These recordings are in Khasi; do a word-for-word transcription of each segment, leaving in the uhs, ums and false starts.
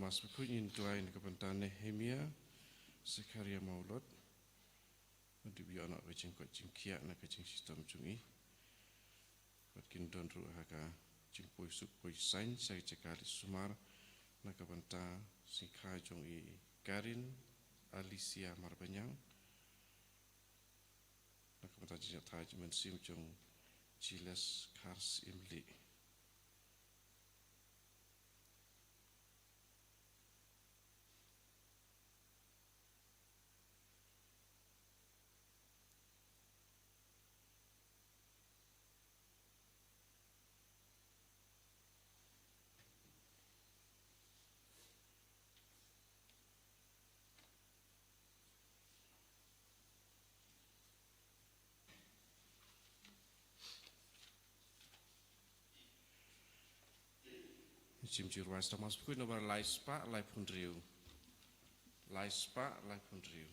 Mass Bakhuid ngin duwai na ka bynta Nehemia Zakaria Maulot. Ban dep ïoh noh ka jingkoit jingkhiah na ka jingshitom jong i. Bad kin don ruh ha ka jingpoi suk poi saiñ sha ka jaka leit sumar na ka bynta sngi kha jong i Karin Alicia Marbaniang. Na ka bynta jingïatai jingmynsiem jong Jiles Kars Imli. Shim shuwa ïa ka Mass Bakhuid, nombar lai spah laiphew hynriew. Lai spah laiphew hynriew.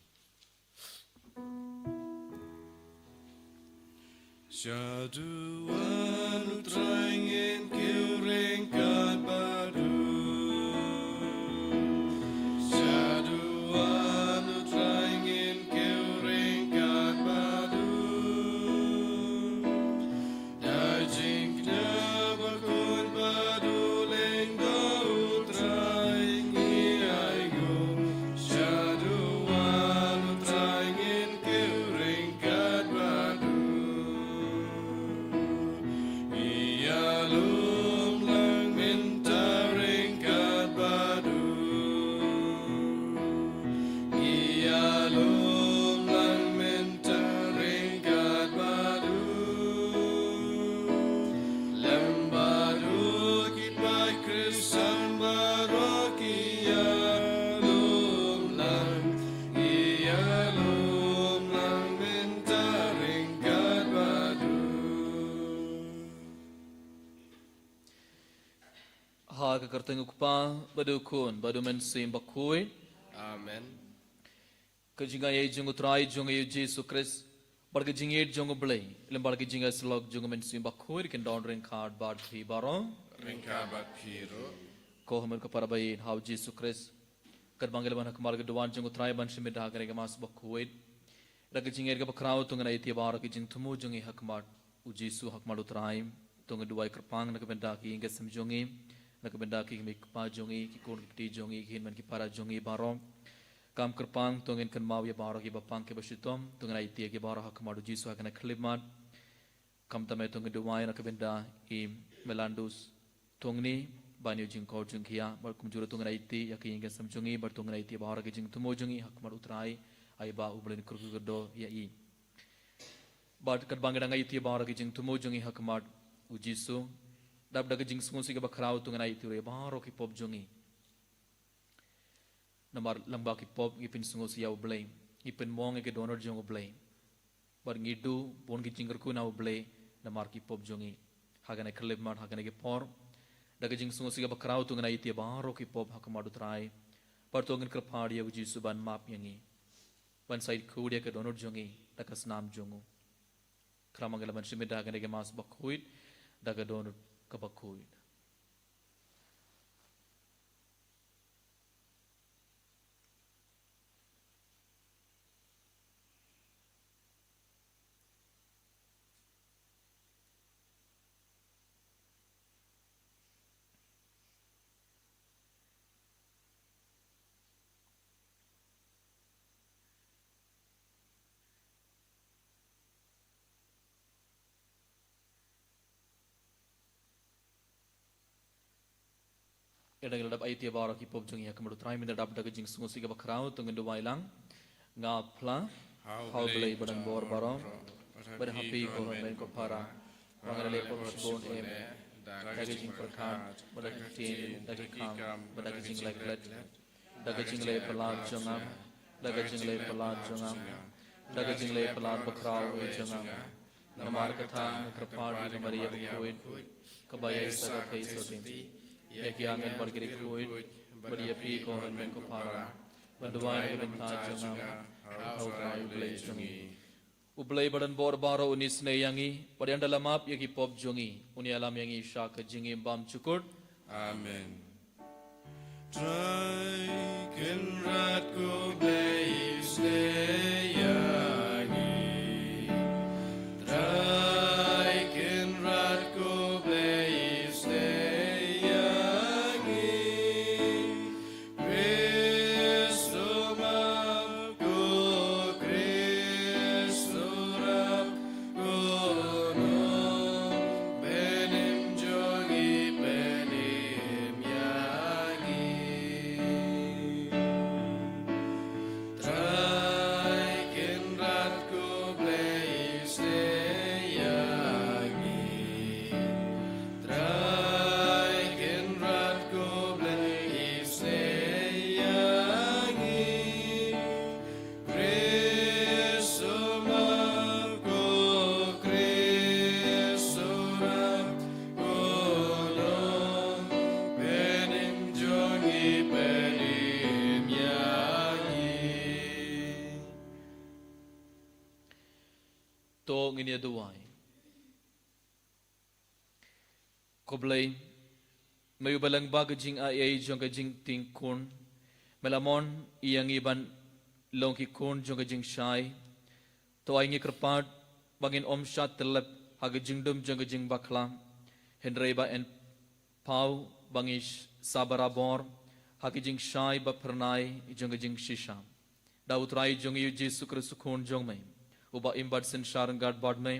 Sha duwan U Trai ngin kiew ryngkat bad u. Sha duwan U Trai ngin kiew ryngkat bad u. Da jingkñia bakhuid bad u lyngdoh U Trai ngi ainguh. Sha duwan U Trai ngin kiew ryngkat bad u. Ngi ïalum lang mynta ryngkat bad u. Ngi ïalum lang mynta ryngkat bad u. Lem bad u ki paid Khristan baroh ki ïalum lang. Ngi ïalum lang mynta ryngkat bad u. Ha ka kyrteng U Kpa, bad U Khun, bad U Mynsiem Bakhuid. Amen. Ka jingaiei jong U Trai jong ngi U Jisu Khrist, bad ka jingïeit jong U Blei, lem bad ka jingïasyllok jong U Mynsiem Bakhuid, kin don ryngkat bad phi baroh. Ryngkat bad phi ruh. Ko hynmen ko para baieit ha U Jisu Khrist. Katba ngi la wan ha khmat ka duwan jong U Trai ban shim bynta ha kane ka Mass Bakhuid. Da ka jingngeit kaba khraw to ngin aiti baroh ki jingthmu jong ngi ha khmat U Jisu ha khmat U Trai. To ngin duwai kyrpang na ka bynta ki ïing ki sem jong ngi, na ka bynta ki kmie ki kpa jong ngi, ki khun ki kti jong ngi, ki hynmen ki para jong ngi baroh. Kam kyrpang to ngin kynmaw ïa baroh kiba pang kiba shitom, to ngin aiti ïa ki baroh ha khmat U Jisu ha kane ka khyllipmat. Khamtam eh to ngin duwai na ka bynta i Melandus Thongni, ban ïoh jingkor jingkhiah, bad kumjuh ruh to ngin aiti ïa ki ïing ki sem jong ngi, bad to ngin aiti baroh ki jingthmu jong ngi ha khmat U Trai, ai ba U Blei un kyrkhu kyrdoh ïa i. Bad katba ngi dang aiti baroh ki jingthmu jong ngi ha khmat U Jisu, dap da ka jingsngewsih kaba khraw to ngin aiti ruh ïa baroh ki pop jong ngi. Namar lyngba ki pop ngi pynsngewsih ïa U Blei, ngi pynmong ïa ki dohnud jong U Blei. Bad ngi duh bun ki jingkyrkhu na U Blei namar ki pop jong ngi. Ha kane ka khyllipmat, ha kane ka por, da ka jingsngewsih kaba khraw to ngin aiti baroh ki pop ha khmat U Trai. Bad to ngin kyrpad ïa U Jisu ban map ïa ngi, ban sa khuid ïa ki dohnud jong ngi da ka snam jong u. Khraw ma ngi la ban shim bynta ha kane ka Mass Bakhuid da ka dohnud kaba khuid. Ynda ngi la dep aiti ïa baroh ki pop jong ngi ha khmat U Trai, mynta dap da ka jingsngewsih kaba khraw to ngin duwai lang. Nga phla ha U Blei ba donbor baroh, bad ha phi ko hynmen ko para, ba nga la leh pop shibun em, da ka jingpyrkhat, bad da ka ktien, da ka kam, bad da ka jingleh klet. Da ka jingleh palat jong nga, da ka jingleh palat jong nga, da ka jingleh palat bakhraw jong nga. Namar kata nga kyrpad ïa ka Maria bakhuid, kaba ïaisah ka theisotti, ïa ki angel bad ki riewkhuid, bad ïa phi ko hynmen ko para, ban duwai na ka bynta jong nga ha U Trai U Blei jong ngi. U Blei ba donbor baroh un isynei ïa ngi, bad ynda la map ïa ki pop jong ngi, un ïalam ïa ngi sha ka jingim bymjukut. Amen. Trai Kynrad ko Blei, isynei ïa ngi. Trai Kynrad ko Blei, isynei ïa ngi. Khrist u map, ko Khrist u rap, ko nongpynim jong ngi, pynim ïa ngi. Trai Kynrad ko Blei, isynei ïa ngi. Trai Kynrad ko Blei, isynei ïa ngi. Khrist u map, ko Khrist u rap, ko nongpynim jong ngi, pynim ïa ngi. To ngin ïa duwai. Ko Blei, me uba lyngba ka jingai ei jong ka jingtieng khun, me la mon ïa ngi ban long ki khun jong ka jingshai. To ai ngi kyrpad ba ngin ym shah tyllep ha ka jingdum jong ka jingbakla, hynrei ba yn paw ba ngi sa barabor ha ka jingshai ba phyrnai jong ka jingshisha. Da U Trai jong ngi U Jisu Khrist U Khun jong me, uba im bad synshar ryngkat bad me,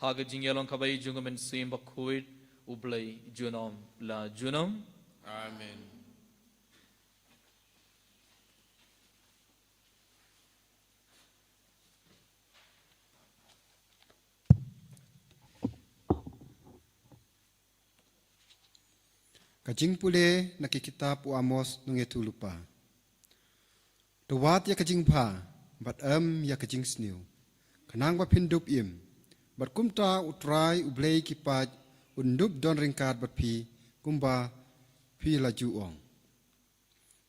ha ka jingïalong kaba ïeit jong U Mynsiem Bakhuid, U Blei junom la junom. Amen. Ka jingpule na ki kitab u Amos nongïathuhlypa. To wad ïa ka jingbha, bad em ïa ka jingsniew, khnang ba phin dup im. Bad kumta U Trai U Blei ki paid un dup don ryngkat bad phi, kumba phi la ju ong.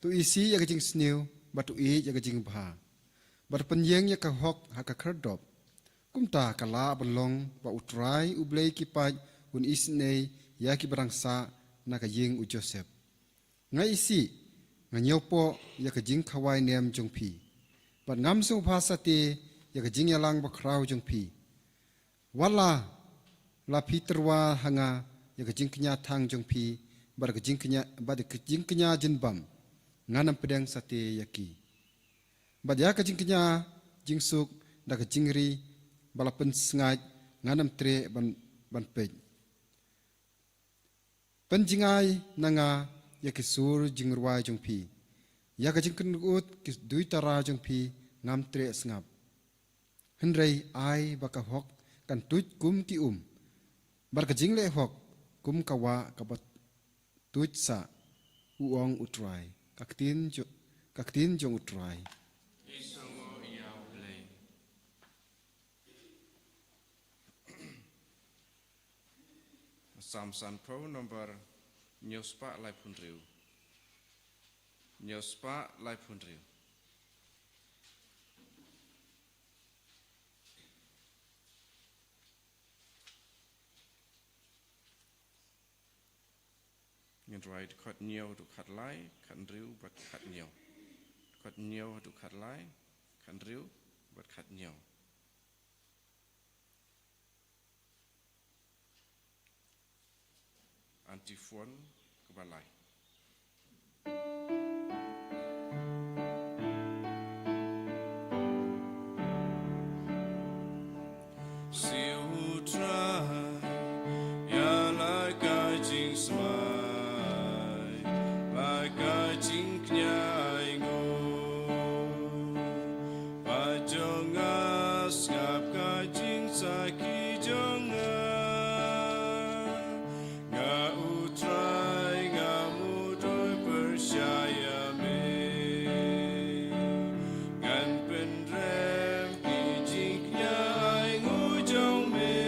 To isih ïa ka jingsniew, bad to ïeit ïa ka jingbha, bad to pynïeng ïa ka hok ha ka khyrdop. Kumta ka lah ban long ba U Trai U Blei ki paid un isynei ïa kiba dang sah na ka ïing u Joseph. Nga isih, nga ñiewpoh ïa ka jingkhawai niam jong phi, bad ngam sngewbha sate ïa ka jingïalang bakhraw jong phi. Wat la, la phi tyrwa ha nga ïa ka jingkñia thang jong phi, bad ka jingkñia, bad ka jingkñia jingbam, ngan ym pdiang sate ïa ki. Bad ïa ka jingkñia jingsuk da ka jingri ba la pynsngaid, ngan ym treh ban, ban peit. Pynjngai na nga ïa ki sur jingrwai jong phi, ïa ka jingkynnoh ki duitara jong phi ngam treh sngap. Hynrei ai ba ka hok kan tuid kum ki um, bad ka jingleh hok kum ka wah kaba tuid sah, u ong U Trai. Ka ktien jo-, ka ktien jong U Trai. Salm sanphew, number hynñiew spah laiphew hynriew. Hynñiew spah laiphew hynriew. Ngin rwai dkhot hynñiew haduh khatlai, khathynriew bad khathynñiew. Dkhot hynñiew haduh khatlai, khathynriew bad khathynñiew. Antiphon kaba lai. Siew U Trai ïa la ka jingsmai, la ka jingkñia ainguh. Bad jong nga sngap ka jingsakhi jong nga. Nga U Trai nga mudui pyrshah ïa me. Ngan pynrem ki jingkñia ainguh jong me.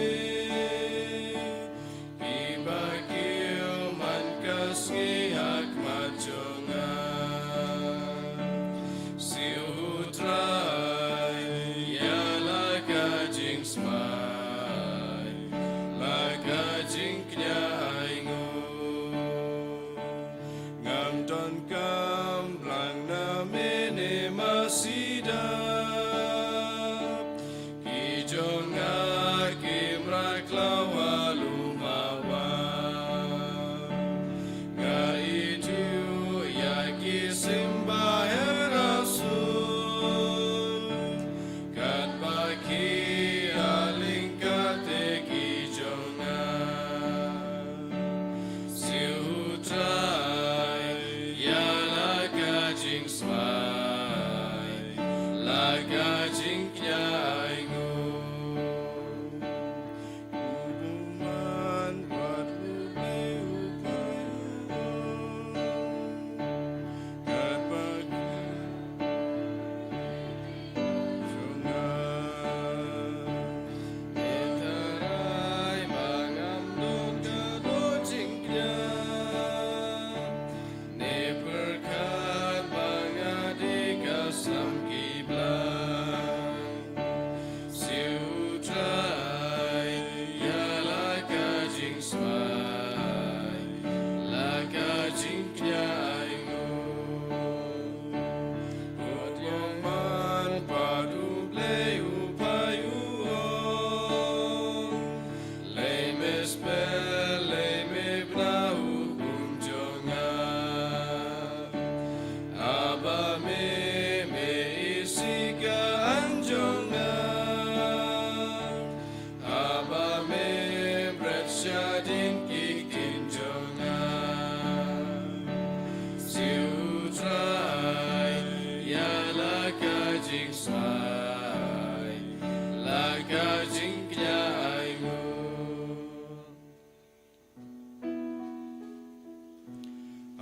Jingkñia ai nguh.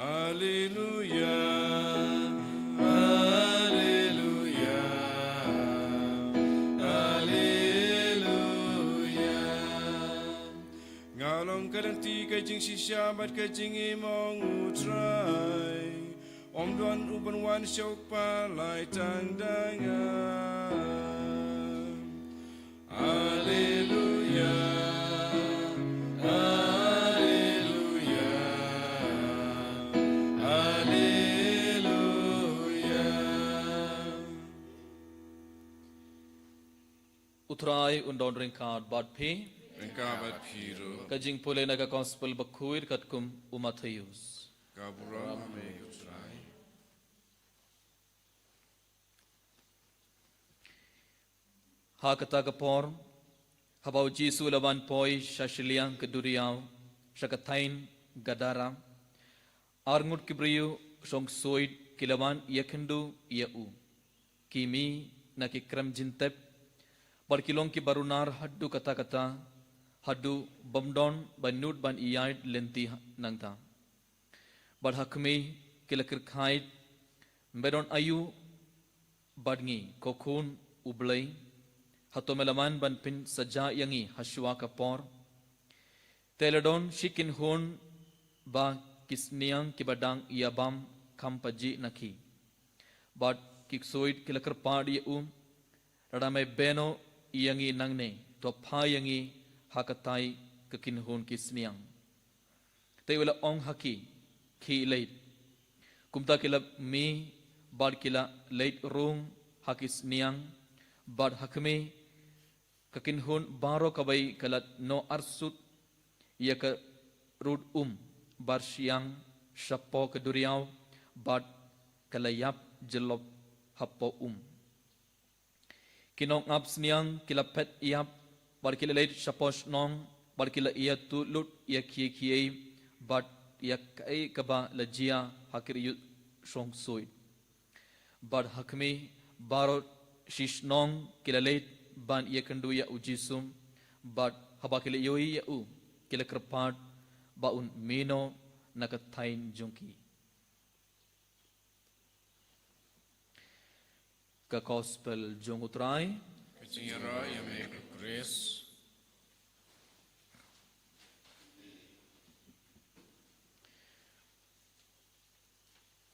Haleluya, haleluya, haleluya. Nga long ka dang ti ka jingshisha bad ka jingim, ong U Trai. Ym don uban wan sha U Kpa lai tang da nga. Haleluya, haleluya, haleluya. U Trai un don ryngkat bad phi. Ryngkat bad phi ruh. Ka jingpule na ka Gospel bakhuid katkum u Mathaios. Ka burom ïa me, U Trai. Ha kata ka por, haba U Jisu u la wan poi sha shiliang ka duriaw, sha ka thaiñ Gadara, arngut ki briew shong suid ki la wan ïakynduh ïa u, ki mih na ki krem jingtep, bad ki long kiba runar haduh katta katta, haduh bym don ba nud ban ïaid lynti nangta. Bad ha khmih, ki la kyrkhu, "Me don aïu bad ngi, ko Khun U Blei? Hato me la wan ban pynshitom ïa ngi ha shuwa ka por? Te la don shi kynhun ba ki sniang kiba dang ïabam kham pajih na ki." Bad ki suid ki la kyrpad ïa u, "Lada me beh noh ïa ngi nangne, to phai ïa ngi ha katei ka kynhun ki sniang." Te u la ong ha ki, "Khie leit." Kumta ki la mih bad ki la leit rung ha ki sniang, bad ha khmih, ka kynhun baroh kawei ka la noh arsut ïa ka rud um barshiang shapoh ka duriaw, bad ka la ïap jyllop hapoh um. Ki nongap sniang ki la phet ïap, bad ki la leit shapoh shnong, bad ki la ïathuh lut ïa kiei kiei bad ïa kaei kaba la jia ha ki briew shong suid. Bad ha khmih, baroh shi shnong ki la leit ban ïakynduh ïa U Jisu, bad haba ki la ïohi ïa u, ki la kyrpad ba un mih noh na ka thaiñ jong ki. Ka Gospel jong U Trai. Ka jingïarap ïa me, ko Khrist.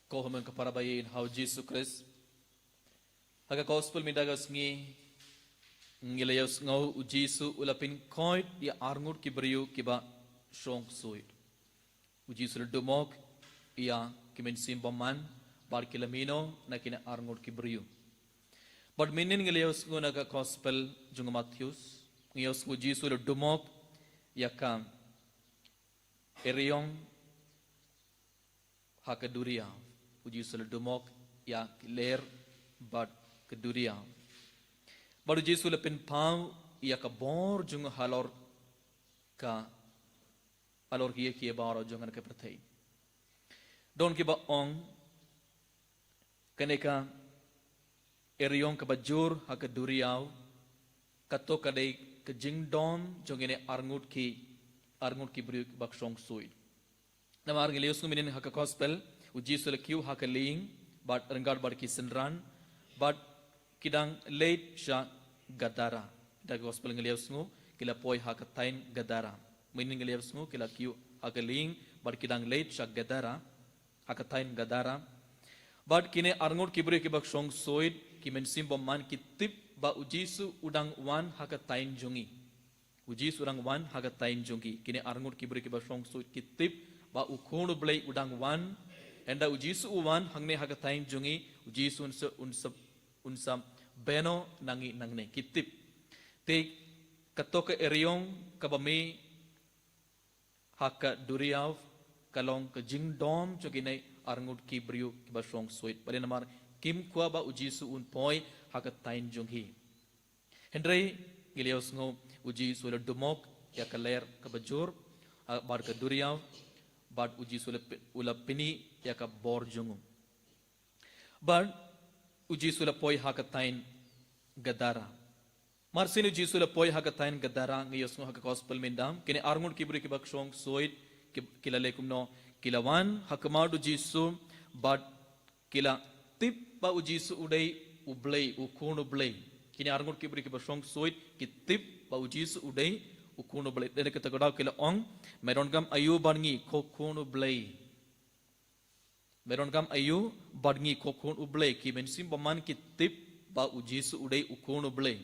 Ko hynmen ko para ba ïeit ha U Jisu Khrist. Ha ka Gospel mynta ka sngi, ngi la ïohsngew U Jisu u la pynkhuid ïa arngut ki briew kiba shong suid. U Jisu u la dumok ïa ki mynsiem bymman, bad ki la mih noh na kine arngut ki briew. Bad mynnin ngi la ïohsngew na ka Gospel jong u Mathaios, ngi ïohsngew U Jisu u la dumok ïa ka eriong ha ka duriaw. U Jisu u la dumok ïa ki lyer bad ka duriaw. Bad U Jisu u la pynpaw ïa ka bor jong u halor ka, halor kiei kiei baroh jong kane ka pyrthei. Don kiba ong, kane ka eriong kaba jur ha ka duriaw, kato ka dei ka jingdom jong kine arngut ki, arngut ki briew kiba shong suid. Namar ngi la ïohsngew mynnin ha ka Gospel, U Jisu u la kiew ha ka lieng, bad ryngkat bad ki synran, bad ki dang leit sha Gadara. Da ka Gospel ngi la ïohsngew, ki la poi ha ka thaiñ Gadara. Mynnin ngi la ïohsngew, ki la kiew ha ka lieng, bad ki dang leit sha Gadara, ha ka thaiñ Gadara. Bad kine arngut ki briew kiba shong suid, ki mynsiem bymman ki tip ba U Jisu u dang wan ha ka thaiñ jong ngi. U Jisu u dang wan ha ka thaiñ jong ki. Kine arngut ki briew kiba shong suid ki tip ba U Khun U Blei u dang wan. Hynda U Jisu u wan hangne ha ka thaiñ jong ngi, U Jisu un sa, un sa, un sa beh noh na ngi nangne. Ki tip. Te kato ka eriong kaba mih ha ka duriaw ka long ka jingdom jong kine arngut ki briew kiba shong suid. Balei? Namar kim kwah ba U Jisu un poi ha ka thaiñ jong ki. Hynrei ngi la ïohsngew U Jisu u la dumok ïa ka lyer kaba jur, ah, bad ka duriaw, bad U Jisu u la pi-, u la pyni ïa ka bor jong u. Bad U Jisu u la poi ha ka thaiñ Gadara. Mar sien u Jisu u la poi ha ka thaiñ Gadara, ngi ïohsngew ha ka gospel mynta. Kine arngut ki briew kiba shong suid, ki, ki la leh kumno, ki la wan ha khmat u Jisu, bad ki la tip ba u Jisu u dei u Blei, u Khun u Blei. Kine arngut ki briew kiba shong suid, ki tip ba u Jisu u dei u Khun u Blei. Te na kata ka daw ki la ong, me donkam aïu bad ngi ko Khun u Blei. Me donkam aïu bad ngi ko Khun u Blei. Ki mynsiem bymman ki tip ba u Jisu u dei u Khun u Blei.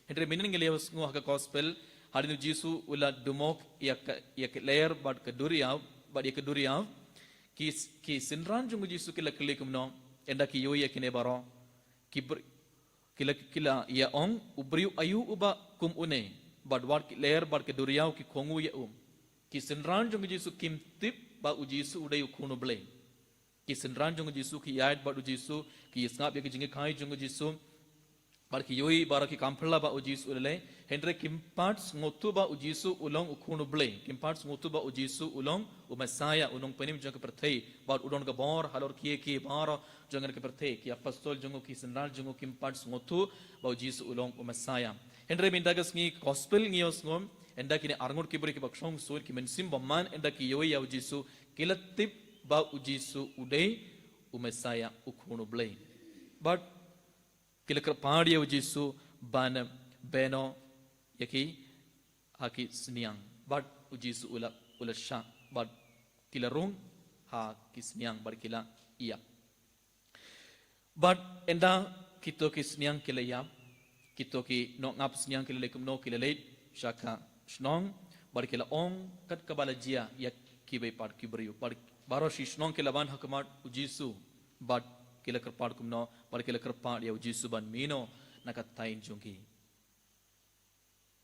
Hynrei mynhynnin ngi la ïohsngew ha ka gospel, hadien u Jisu u la dumok ïa ka, ïa ka lyer bad ka duriaw, bad ïa ka duriaw, ki, ki synran jong u Jisu ki la kylli kumno, ynda ki ïohi ïa kine baroh. Ki br-, ki la, ki la ïa ong, u briew aïu uba kum une, bad wat ki lyer bad ka duriaw ki kohnguh ïa u. Ki synran jong u Jisu kim tip ba u Jisu u dei u Khun u Blei. Ki synran jong u Jisu ki ïaid bad u Jisu, ki ïasngap ïa ka jingïakhun jong u Jisu. Bad ki ïohi baroh, ki kam phylla ba u Jisu u la leh. Hynrei kim pat sngewthuh ba u Jisu u long u Khun u Blei. Kim pat sngewthuh ba u Jisu u long u Messaïah, u nongpynim jong ka pyrthei. Bad u don ka bor halor kiei kiei baroh jong ka pyrthei. Ki apostol jong u, ki synran jong u kim pat sngewthuh ba u Jisu u long u Messaïah. Hynrei mynta ka sngi gospel ngi ïohsngew, ynda kine arngut ki briew kiba shong suid, ki mynsiem bymman, ynda ki ïohi ïa u Jisu, ki la tip ba u Jisu u dei u Messaïah, u Khun u Blei. Bad ki la kyrpad ïa u Jisu ban beno ïa ki ha ki sniang. Bad u Jisu u la, u la shah, bad ki la rung ha ki sniang, bad ki la ïap. Bad ynda kito ki sniang ki la ïap, kito ki nongap sniang ki la leit kumno, ki la leit sha ka shnong, bad ki la ong kat kaba la jia ïa kiwei pat ki briew. Bad baroh shi shnong ki la wan ha khmat u Jisu, bad ki la kyrpad kumno, bad ki la kyrpad ïa u Jisu ban mino na ka thaiñ jong ki.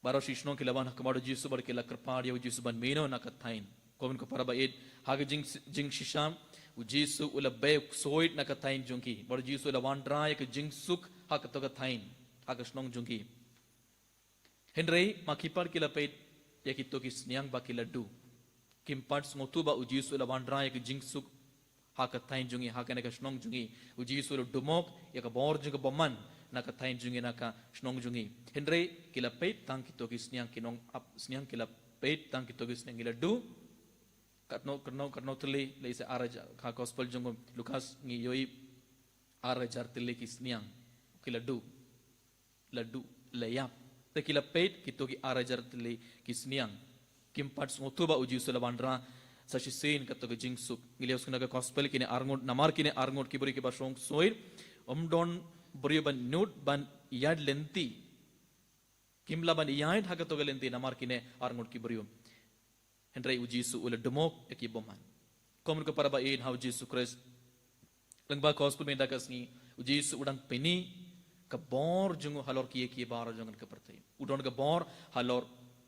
Baroh shi shnong ki la wan ha khmat u Jisu bad ki la kyrpad ïa u Jisu ban mino na ka thaiñ. Ko hynmen ko para ba ïeit, ha ka jing, jingshisha, u Jisu u la beh suid na ka thaiñ jong ki. Bad u Jisu u la wanrah ïa ka jingsuk ha kato ka thaiñ, ha ka shnong jong ki. Hynrei ma ki pat ki la peit ïa kito ki sniang ba ki la duh. Kim pat sngewthuh ba u Jisu u la wanrah ïa ka jingsuk ha ka thaiñ jong ngi, ha kane ka shnong jong ngi. U Jisu u la dumok ïa ka bor jong ka bymman na ka thaiñ jong ngi, na ka shnong jong ngi. Hynrei ki la peit tang kito ki sniang, ki nongap sniang ki la peit tang kito ki sniang, ki la duh. Katno, katno, katno tylli, lehse ar hajar, ha gospel jong u Lukas ngi ïohi ar hajar tylli ki sniang ki la duh. La duh, la ïap. Te ki la peit kito ki ar hajar tylli ki sniang. Kim pat sngewthuh ba u Jisu u la wanrah sa shisien kato ka jingsuk. Ngi la ïohsngew na ka gospel, kine arngut, namar kine arngut ki briew kiba shong suid, ym don briew ban nud ban ïaid lynti. Kim lah ban ïaid ha kato ka lynti namar kine arngut ki briew. Hynrei u Jisu u la dumok ïa ki bymman. Ko hynmen ko para ba ïeit ha u Jisu Khrist. Lyngba gospel mynta ka sngi, u Jisu u dang pyni ka bor jong u halor kiei kiei baroh jong ka pyrthei. U don ka bor halor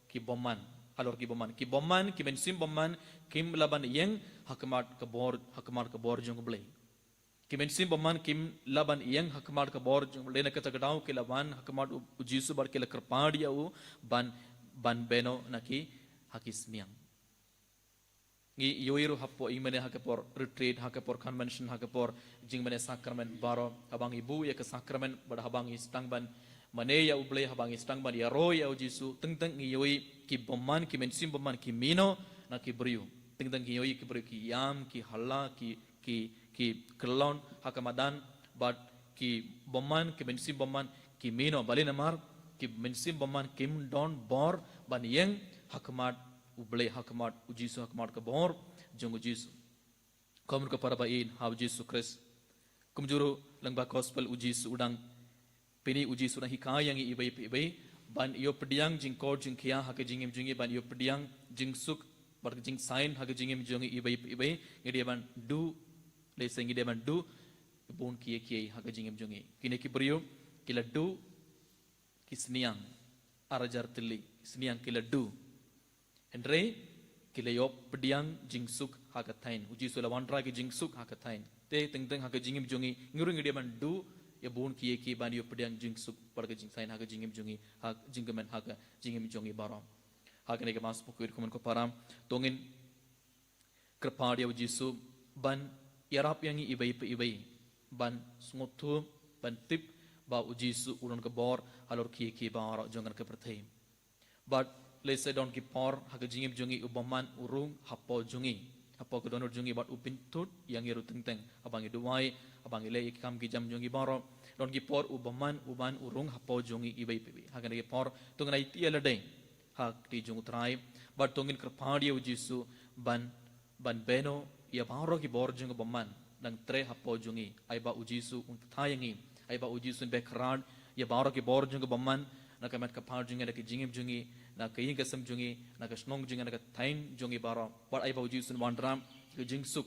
ki bymman, halor ki bymman. Ki bymman, ki mynsiem bymman, kim lah ban ïeng ha khmat ka bor, ha khmat ka bor jong u Blei. Ki mynsiem bymman kim lah ban ïeng ha khmat ka bor jong u Blei, na kata ka daw ki la wan ha khmat u, u Jisu bad ki la kyrpad ïa u ban, ban beno na ki ha ki sniang. Ngi ïohi ruh hapoh ïing mane ha ka por retreat, ha ka por convention, ha ka por jingmane sakramen baroh, haba ngi buh ïa ka sakramen bad haba ngi sdang ban mane ïa u Blei, haba ngi sdang ban ïaroh ïa u Jisu, teng teng ngi ïohi ki bymman, ki mynsiem bymman ki mino na ki briew. Teng teng ngi ïohi ki briew ki ïam, ki halla, ki, ki, ki kyllon ha ka madan, bad ki bymman, ki mynsiem bymman ki mino. Balei? Namar ki mynsiem bymman kim don bor ban ïeng ha khmat u Blei, ha khmat u Jisu, ha khmat ka bor jong u Jisu. Ko hynmen ko para ba ïeit ha u Jisu Khrist. Kumjuh ruh lyngba gospel u Jisu u dang pyni, u Jisu u dang hikai ïa ngi iwei pa iwei ban ïoh pdiang jingkoit jingkhiah ha ka jingim jong ngi, ban ïoh pdiang jingsuk bad ka jingsaiñ ha ka jingim jong ngi iwei pa iwei. Ngi dei ban duh, lehse ngi dei ban duh bun kiei kiei ha ka jingim jong ngi. Kine ki briew ki la duh ki sniang, ar hajar tylli ki sniang ki la duh. Hynrei ki la ïoh pdiang jingsuk ha ka thaiñ. U Jisu u la wanrah ki jingsuk ha ka thaiñ. Te teng teng ha ka jingim jong ngi, ngi ruh ngi dei ban duh ïa bun kiei kiei ban ïoh pdiang jingsuk bad ka jingsaiñ ha ka jingim jong ngi, ha jingkmen ha ka jingim jong ngi baroh. Ha kane ka Mass Pukai ko hynmen ko para, to ngin kyrpad ïa u Jisu ban ïarap ïa ngi iwei pa iwei ban sngewthuh, ban tip ba u Jisu u don ka bor halor ki, ki baroh jong ka pyrthei. Bad lehse don ki por ha ka jingim jong ngi u bymman u rung hapoh jong ngi, hapoh ka dohnud jong ngi, bad u pynthut ïa ngi ruh teng teng haba ngi duwai, haba ngi leh ïa ki kam ki jam jong ngi baroh. Don ki por u bymman u ban u rung hapoh jong ngi iwei pa iwei. Ha kine ki por to ngin ïa ïaid lade ha kti jong u Trai, bad to ngin kyrpad ïa u Jisu ban ban bynta ïa baroh ki bor jong u bymman nang treh hapoh jong ngi. Ai ba u Jisu un kyrteng ïa ngi, ai ba u Jisu un bakhraw ïa baroh ki bor jong u bymman na ka met ka phad jong ngi, na ka jingim jong ngi, na ka ïing ka sem jong ngi, na ka shnong jong ngi, na ka thaiñ jong ngi baroh. Bad ai ba u Jisu un wanrah ïa ka jingsuk.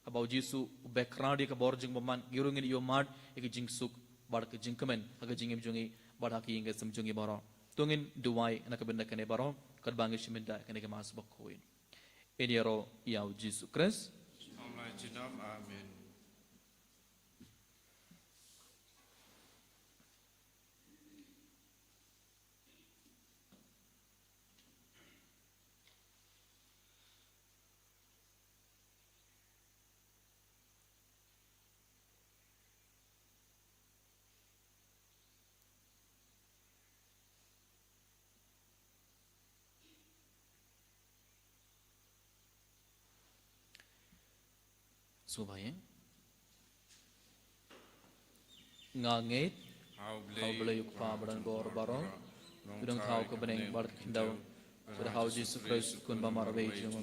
Haba u Jisu u bakhraw ïa ka bor jong u bymman, ngi ruh ngin ïoh mad ïa ka jingsuk bad ka jingkmen ha ka jingim jong ngi bad ha ka ïing ka sem jong ngi baroh. To ngin duwai na ka bynta kane baroh katba ngi shim bynta kane ka Mass bakhuid. Ïaroh ïa u Jisu Khrist. Amen. Sngewbha ïa nga ngeit ha U Blei U Kpa badonbor baroh, u nongthaw ka bneng bad ka khyndew, bad ha U Jisu Khrist u Khun ba marwei jong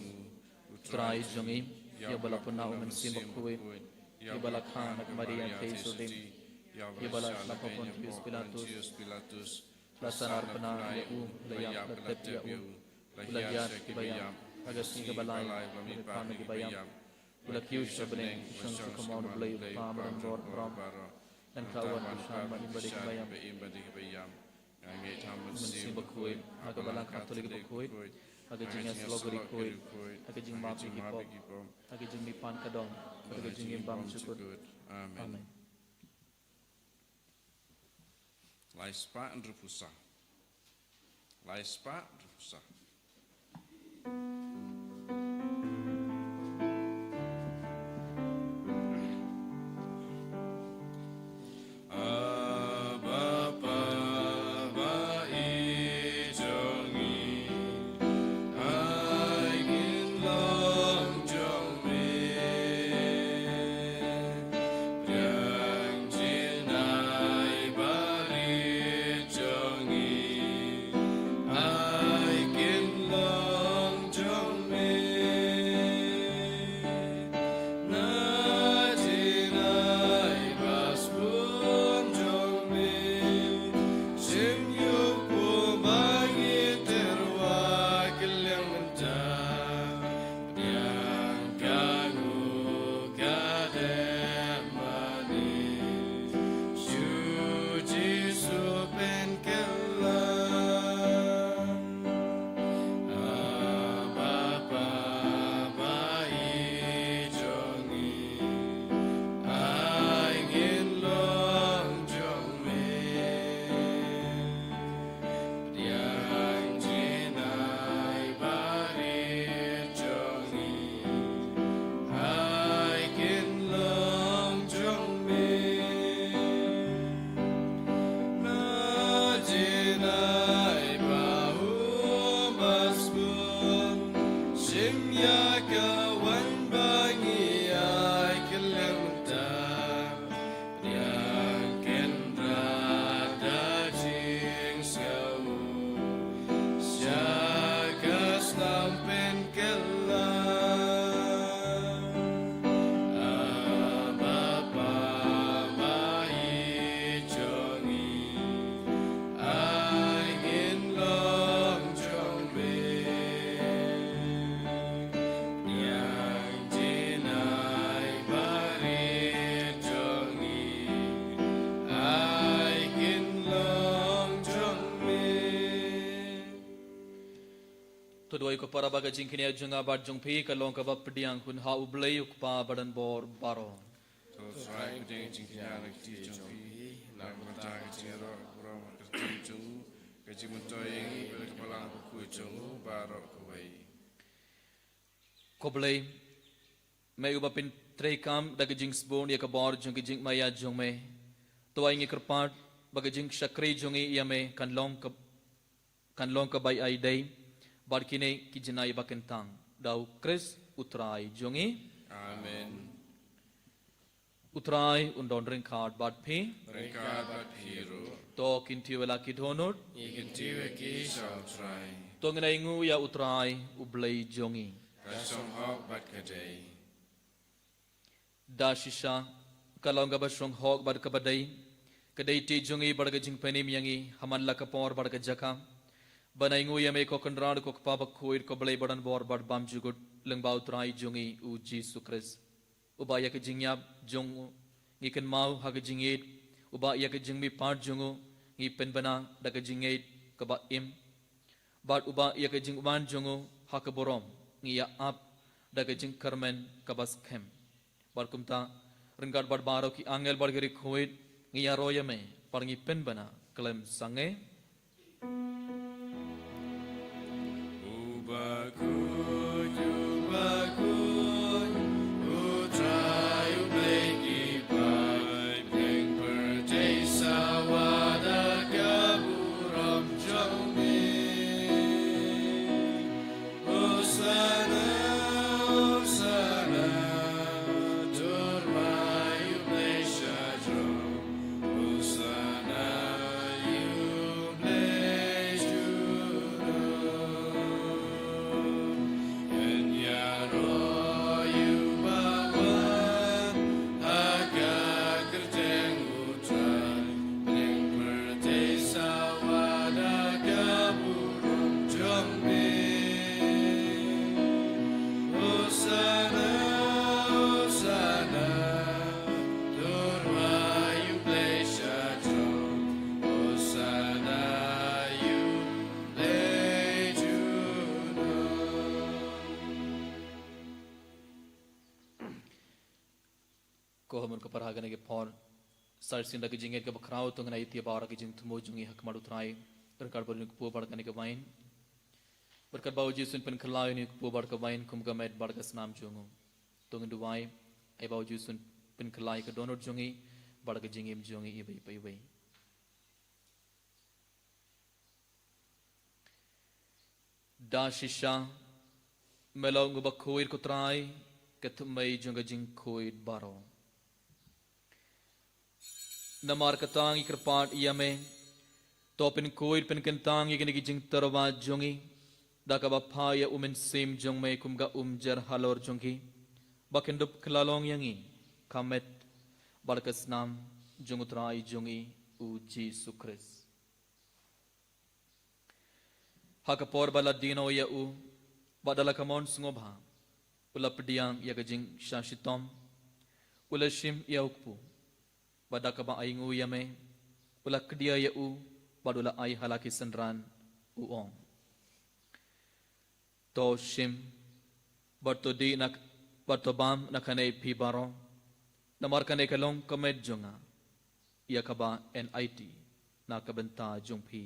u Trai jong ngi, ïa uba la pynah u Mynsiem Bakhuid, ïa uba la kha na ka Maria theisotti, ïa uba la shah ha Pontius Pilatus, la sah arpynah ïa u, la ïap, la tep ïa u, u la hiar sha kiba ïap, ha ka sngi kaba lai u la mihpat na kiba ïap, u la kiew sha bneng, u shong sha kamon U Blei U Kpa badonbor baroh. Nangta un wan bishar bad im bad ïa kiba ïap. Nga ngeit ha U Mynsiem Bakhuid, ha ka Balang Katholik bakhuid, ha ka jingïasyllok ri khuid, ha ka jingmap ïa ki pop, ha ka jingmihpat ka dohnud, ha ka jingim bymjukut. Amen. Lai spah hynriewphew saw. Lai spah hynriewphew saw. Abba Father, ba i jong i, ai kin long jong me. Pdiang jingim ai ba rit jong i, ai kin long jong me. Na jingim ai ba sbun jong me. Shim ïa u ba ngi tyrwa kylliang mynta. Pdiang ka nguh ka dep mane, shu Jisu pynkylla. Abba Father, ba i jong i, ai kin long jong me. Pdiang jingim ai ba rit jong i, ai kin long jong me. Na jingim ai ba um ba sbun, shim ïa ka waiñ ba ngi ai kylliang mynta. Pdiang kynrad da jingsngew sha ka snam pynkylla. Abba Father, ba i jong i, ai kin long jong me. Pdiang jingim ai ba rit jong i, ai kin long jong me. To duwai ko para ba ka jingkñia jong nga bad jong phi ka long kaba pdiang hun ha U Blei U Kpa badonbor baroh. To Trai pdiang jingkñia na ka kti jong phi, na ka bynta ka jingïaroh burom ka kyrteng jong u, ka jingmyntoi ïa ngi bad ka Balang Bakhuid jong u baroh kawei. Ko Blei, me uba pyntreikam da ka jingsbun ïa ka bor jong ka jingmaïa jong me. To ai ngi kyrpad ba ka jingshakri jong ngi ïa me kan long ka, kan long kaba ïai dei bad kine ki jingai ba kyntang. Da U Khrist U Trai jong ngi. Amen. U Trai un don ryngkat bad phi. Ryngkat bad phi ruh. To kyntiew ïa la ki dohnud. Ngi kyntiew ïa ki sha U Trai. To ngin ainguh ïa U Trai U Blei jong ngi. Ka shong hok bad ka dei. Da shisha ka long kaba shong hok bad kaba dei, ka dei te jong ngi bad ka jingpynim ïa ngi ha man la ka por bad ka jaka ban ainguh ïa me ko Kynrad ko Kpa bakhuid ko Blei badonbor bad bymjukut lyngba U Trai jong ngi U Jisu Khrist. Uba ïa ka jingïap jong u ngi kynmaw ha ka jingïeit, uba ïa ka jingmihpat jong u ngi pynbna da ka jingïeit kaba im, bad uba ïa ka jingwan jong u ha ka burom ngi ïa ap da ka jingkyrmen kaba skhem. Bad kumta ryngkat bad baroh ki angel bad ki riewkhuid ngi ïaroh ïa me bad ngi pynbna khlem sangeh. Uba khuid, uba khuid, U Trai U Blei ki paid, pdeng pyrthei sawa da ka burom jong me. Hosana, Hosana, to U Blei sha jrong. Hosana, U Blei jrong. Ngan ïaroh ïa uba wan ha ka kyrteng U Trai, pdeng pyrthei sawa da ka burom jong me. Hosana, Hosana, to U Blei sha jrong. Hosana, U Blei jrong. Ko hynmen ko para, ha kane ka por sa shisien da ka jingngeit kaba khraw to ngin ïa ïa baroh ki jingthmu jong ngi ha khmat U Trai. Ryngkat bad une u kpu bad kane ka wain. Bad katba U Jisu un pynkylla ïa une u kpu bad ka wain kum ka met bad ka snam jong u, to ngin duwai. Ai ba U Jisu un pynkylla ïa ka dohnud jong ngi bad ka jingim jong ngi iwei pa iwei. Da shisha me long uba khuid ko Trai, ka thymmei jong ka jingkhuid baroh. Namar kata ngi kyrpad ïa me, to pynkhuid pynkyntang ïa kine ki jingtyrwa jong ngi da kaba phah ïa U Mynsiem jong me kum ka umjer halor jong ki, ba kin dup kylla long ïa ngi ka met bad ka snam jong U Trai jong ngi U Jisu Khrist. Ha ka por ba la die noh ïa u, bad da la ka mon sngewbha, u la pdiang ïa ka jingshah shitom, u la shim ïa u kpu, bad da kaba ainguh ïa me, u la kdia ïa u, bad u la ai ha la ki synran, u ong: To shim, bad to dih na, bad to bam na kane phi baroh, namar kane ka long ka met jong nga, ïa kaba yn aiti na ka bynta jong phi.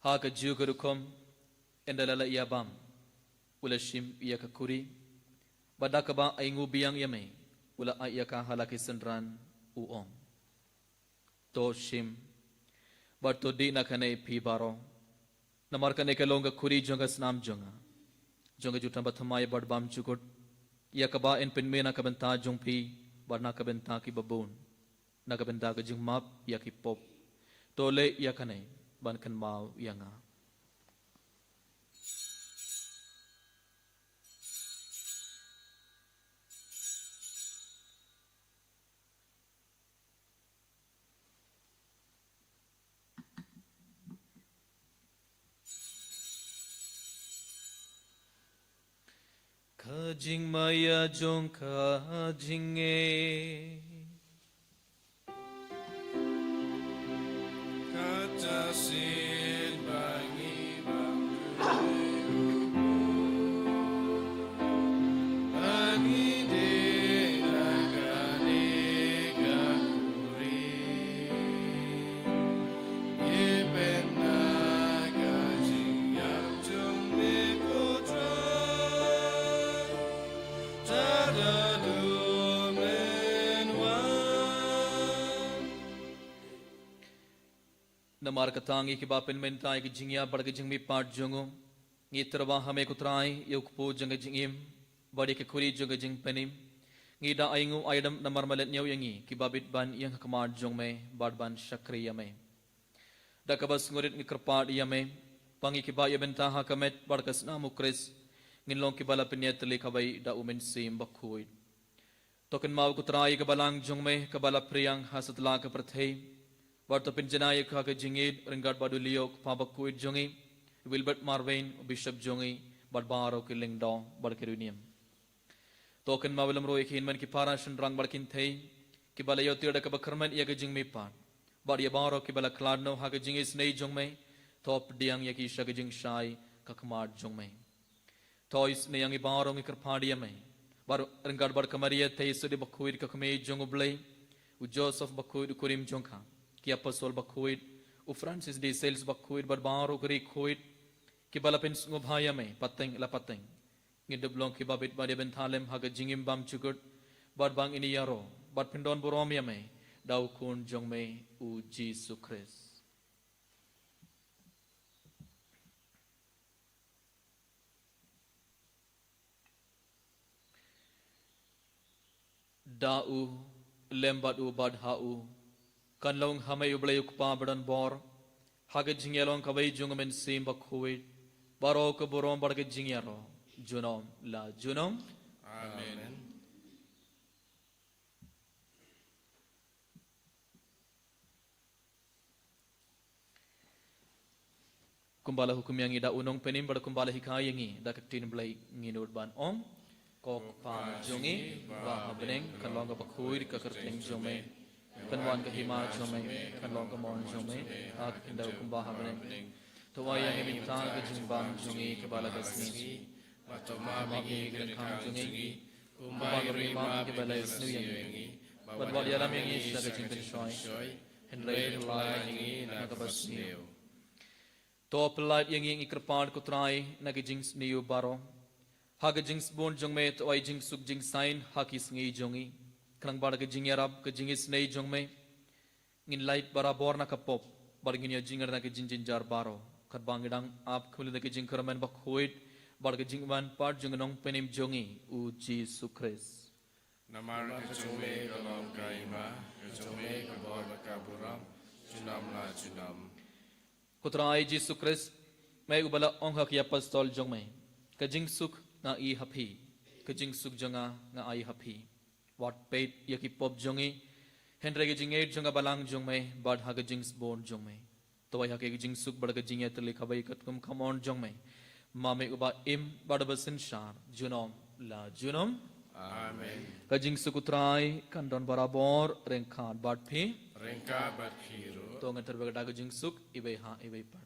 Ha kajuh ka rukom, ynda la la ïa bam, u la shim ïa ka khuri, bad da kaba ainguh biang ïa me, u la ai ïa ka ha la ki synran, u ong: To shim, bad to dih na kane phi baroh, namar kane ka long ka khuri jong ka snam jong nga, jong ka jutang bathymmai bad bymjukut, ïa kaba yn pynmih na ka bynta jong phi bad na ka bynta kiba bun, na ka bynta ka jingmap ïa ki pop. To leh ïa kane ban kynmaw ïa nga. Ka jingmaïa jong ka jingngeit. Kata shisien ba ngi bam, ba ngi dih na kane ka khuri. Namar kata ngi kiba pynmynta ïa ka jingïap bad ka jingmihpat jong u, ngi tyrwa ha me ko Trai, ïa u kpu jong ka jingim bad ïa ka khuri jong ka jingpynim. Ngi da ai nguh ai dem namar me la ñiew ïa ngi kiba bit ban ïeng ha khmat jong me bad ban shakri ïa me. Da kaba sngewrit ngi kyrpad ïa me, ba ngi kiba ïa bynta ha ka met bad ka snam u Khrist, ngin long kiba la pynïatylli kawei da u Mynsiem Bakhuid. To kynmaw ko Trai ïa ka balang jong me kaba la phriang ha satlak ka pyrthei, bad to pynjanai ïa ka ha ka jingïeid ryngkat bad u Leo u kpa bakhuid jong ngi, u Wilbert Marwein u bishop jong ngi, bad baroh ki lyngdoh bad ki riewniam. To kynmaw lem ruh ïa ki hynmen ki para shynrang bad kynthei kiba la ïohtir da kaba kyrmen ïa ka jingmihpat, bad ïa baroh kiba la khlad noh ha ka jingisynei jong me, to pdiang ïa ki sha ka jingshai ka khmat jong me. To isynei ïa ngi baroh ngi kyrpad ïa me, bad ryngkat bad ka Maria Theisotti bakhuid ka Kmie jong u Blei, u Joseph bakhuid u kurim jong ka, ki apostol bakhuid, u Francis de Sales bakhuid bad baroh ki riewkhuid kiba la pynsngewbha ïa me pateng la pateng. Ngin dup long kiba bit ban ïa bynta lem ha ka jingim bymjukut, bad ba ngin ïaroh bad pyndonburom ïa me da u Khun jong me u Jisu Khrist. Da u, lem bad u bad ha u, kan long ha me u Blei u Kpa badonbor, ha ka jingïalong kawei jong u Mynsiem Bakhuid, baroh ka burom bad ka jingïaroh junom la junom. Amen. Kumba la hukum ïa ngi da u Nongpynim bad kumba la hikai ïa ngi da ka ktien Blei, ngin nud ban ong: Ko Kpa jong ngi ba ha bneng, kan long ka bakhuid ka kyrteng jong me, kan wan ka hima jong me, kan long ka mon jong me ha ka khyndew kumba ha bneng. To ai ïa ngi mynta ka jingbam jong ngi kaba la ka sngi, bad to map ïa ngi ki ryngkang jong ngi, kumba ngi ruh ngi map ïa kiba la ïasnoh ïa ngi, bad wat ïalam ïa ngi sha ka jingpynshoi, hynrei pyllait ïa ngi na kaba sniew. To pyllait ïa ngi, ngi kyrpad ko Trai, na ki jingsniew baroh. Ha ka jingsbun jong me to ai jingsuk jingsain ha ki sngi jong ngi, khnang ba da ka jingïarap ka jingisynei jong me ngin lait barabor na ka pop, bad ngin ïoh jingngeit na ka jingjynjar baroh, katba ngi dang ap khmih na ka jingkyrmen bakhuid bad ka jingwan pat jong u Nongpynim jong ngi u Jisu Khrist. Namar ka jong me ka long ka hima, ka jong me ka bor bad ka burom junom la junom. Ko Trai Jisu Khrist, me uba la ong ha ki apostol jong me: Ka jingsuk nga ai ha phi, ka jingsuk jong nga nga ai ha phi. Wat peit ïa ki pop jong ngi, hynrei ka jingngeit jong ka balang jong me bad ha ka jingsbun jong me. To ai ha ki ka jingsuk bad ka jingïatylli kawei katkum ka mon jong me, ma me uba im bad uba synshar junom la junom. Amen. Ka jingsuk u Trai kan don barabor ryngkat bad phi. Ryngkat bad phi ruh. To ngin tyrwa da ka jingsuk iwei ha iwei pat.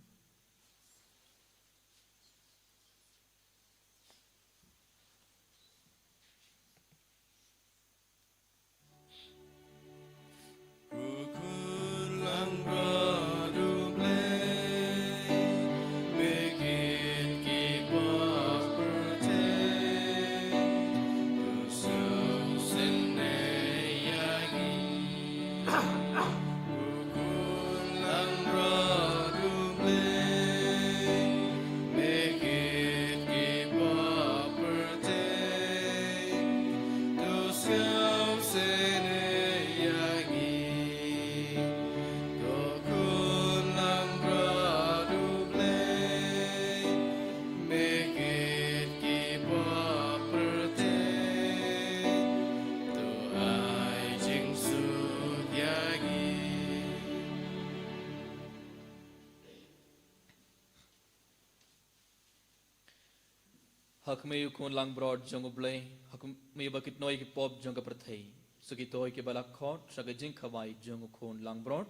Ha khmih u Khun langbrot jong U Blei, ha khmih ba kit noh ïa ki pop jong ka pyrthei. Sa ki toi kiba la khot sha ka jingkhawai jong u Khun langbrot.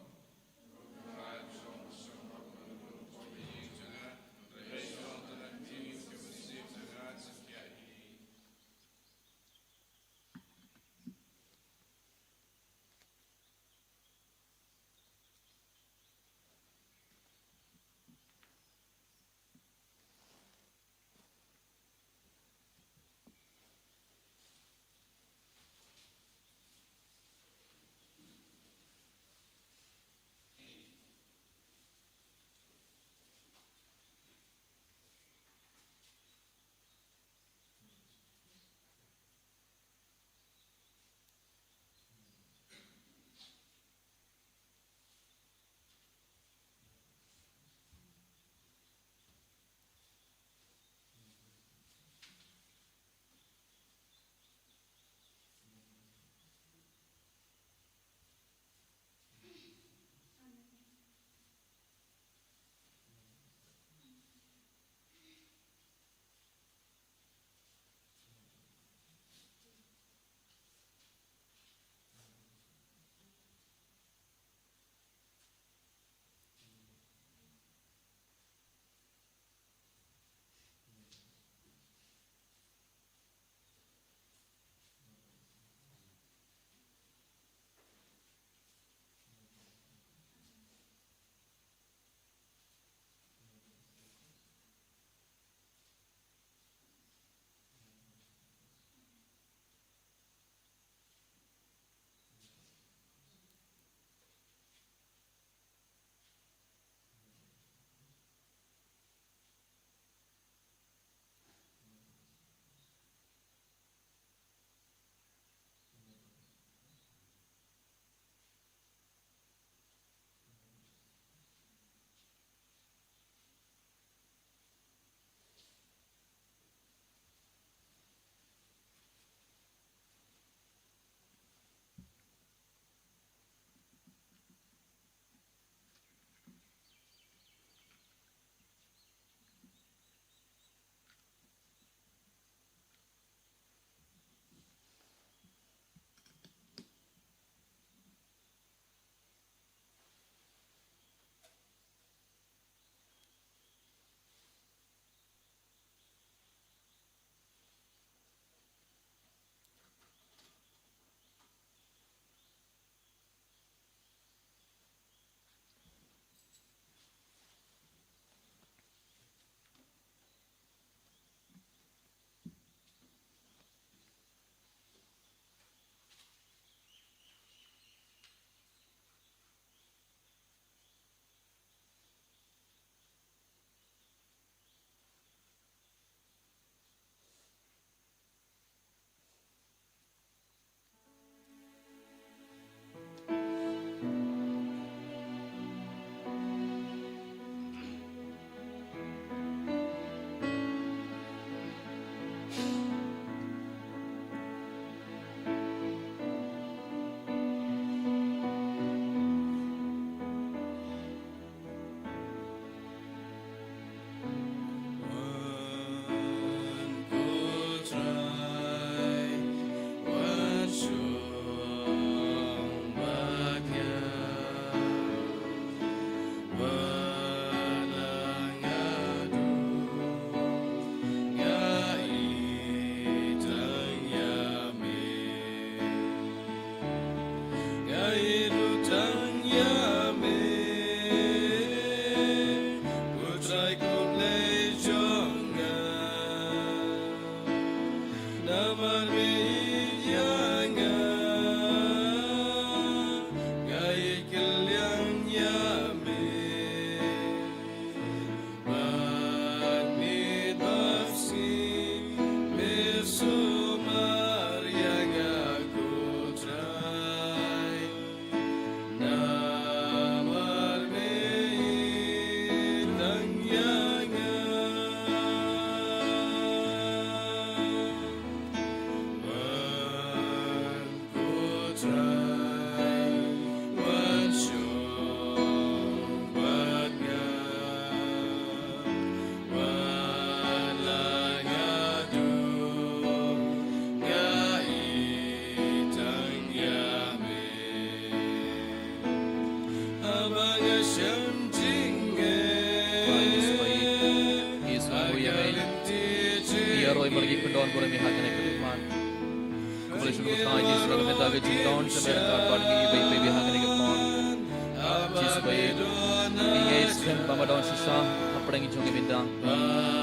Bad ngi kyndon burom ïa ha kane ka khlieh mat. Kumba la shu ong u Trai Jisu, na ka bynta ka jingdon jong me ryngkat bad ngi iwei pa iwei ha kane ka por. Jisu ba ïeit, ngi ngeit skhem ba me don shisha hapdeng jong ngi mynta.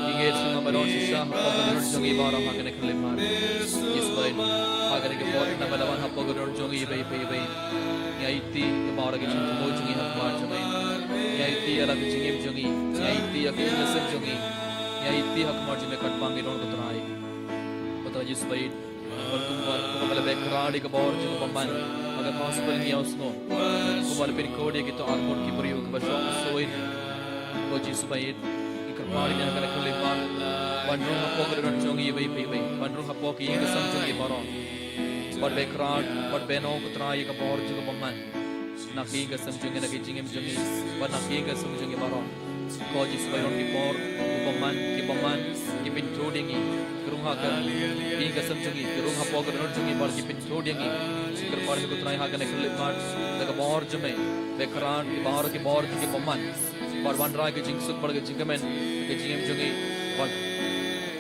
Ngi ngeit skhem ba me don shisha hapoh ka dohnud jong ngi baroh ha kane ka khlieh mat. Jisu ba ïeit, ha kane ka por namar ba me don hapoh ka dohnud jong ngi iwei pa iwei. Ngi aiti ïa baroh ki jingthmu jong ngi ha khmat jong me. Ngi aiti ïa la ka jingim jong ngi. Ngi aiti ïa ka ïing ka sem jong ngi. Ngi aiti ha khmat jong me katba ngi don ko Trai. Ko Trai Jisu ba ïeit. Bad kumba, kumba la beh kyrpad ïa ka bor jong ka bymman ha ka gospel ngi ïohsngew. Kumba la pynkut ïa kito ar ngut ki briew kiba shoh suid. Ko Jisu ba ïeit, ngi kyrpad ïa ka khlieh mat. Ban rung hapoh ka dohnud jong ngi iwei pa iwei. Ban rung hapoh ka ïing ka sem jong ngi baroh. Bad beh kyrpad, bad beh noh ko Trai ïa ka bor jong ka bymman. Na ka ïing ka sem jong ngi, na ka jingim jong ngi, bad na ka ïing ka sem jong ngi baroh. Ko Jisu ba ïeit, ki bor, ki bymman, ki bymman, ki pynthut ïa ngi, ki rung ha ka ïing ka sem jong ngi, ki rung hapoh ka dohnud jong ngi, bad ki pynthut ïa ngi. Ngi kyrpad ïa me ko Trai ha kane ka khlieh mat, da ka bor jong me, beh kyrpad, ki bor, ki bor, ki bymman. Bad wanrah ka jingsuk, bad ka jingkmen, ka jingim jong ngi, bad,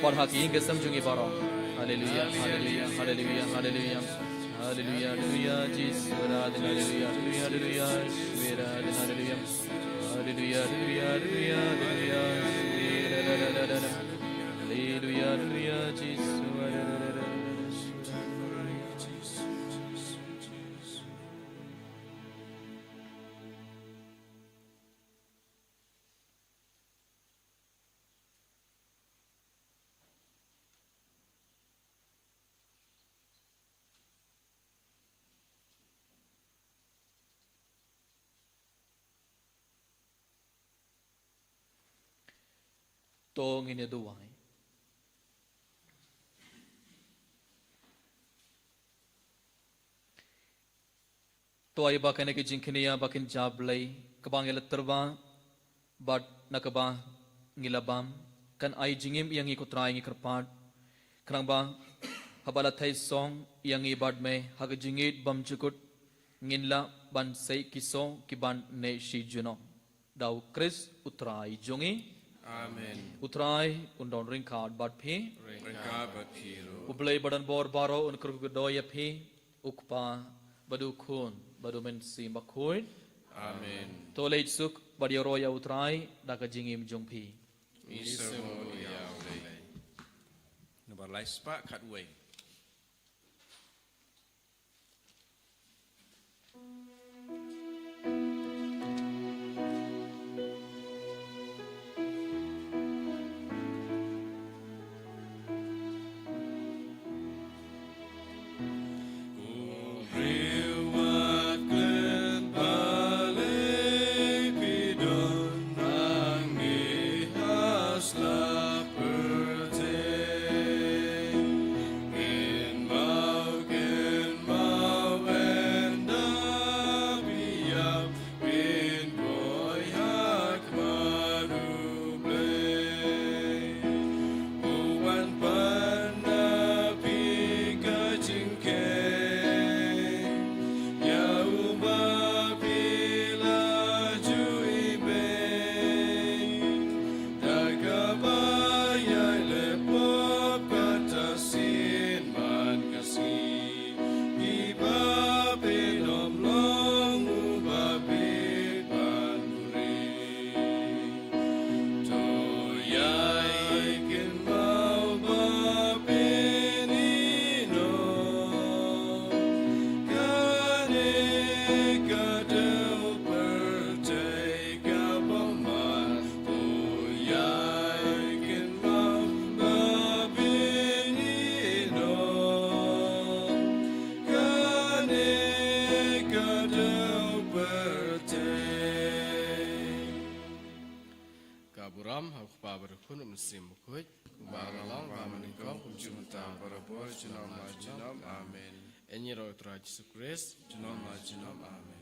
bad ha ka ïing ka sem jong ngi baroh. Haleluya, haleluya, haleluya, haleluya. Haleluya, haleluya, Jisu, haleluya, haleluya, haleluya, haleluya, haleluya. Haleluya, haleluya, haleluya, haleluya, haleluya. Haleluya, haleluya, Jisu, haleluya. To ngin ïa duwai. To ai ba kane ka jingkñia ba kynja Blei, kaba ngi la tyrwa, bad na kaba ngi la bam, kan ai jingim ïa ngi ko Trai ngi kyrpad. Khnang ba, haba la thait song ïa ngi bad me, ha ka jingïeit bym jukut, ngin lah ban sei ki song ki ban neh shi junom. Da u Khrist u Trai jong ngi. Amen. U Trai un don ryngkat bad phi. Ryngkat bad phi ruh. U Blei ba don bor baroh un kyrkhu kyrdoh ïa phi. U Kpa, bad u Khun, bad u Mynsiem Bakhuid. Amen. To leit suk, bad ïaroh ïa u Trai, da ka jingim jong phi. Ngi sngewbha ïa u Blei. Nambar lai spah khatwei. Ka ba ïai leh pop ka ta sien man ka sngi, kiba pynlong long uba bit ban buhrieh. To ïai kynmaw ba pynïeh noh, kane ka dei pyrthei. Ka burom ha u Kpa bad u Khun bad u Mynsiem Bakhuid, kumba la long, ba mynnyngkong, kumjuh mynta, barabor, junom la junom. Amen. Ïaroh ïa u Trai Jisu Khrist. Junom la junom. Amen.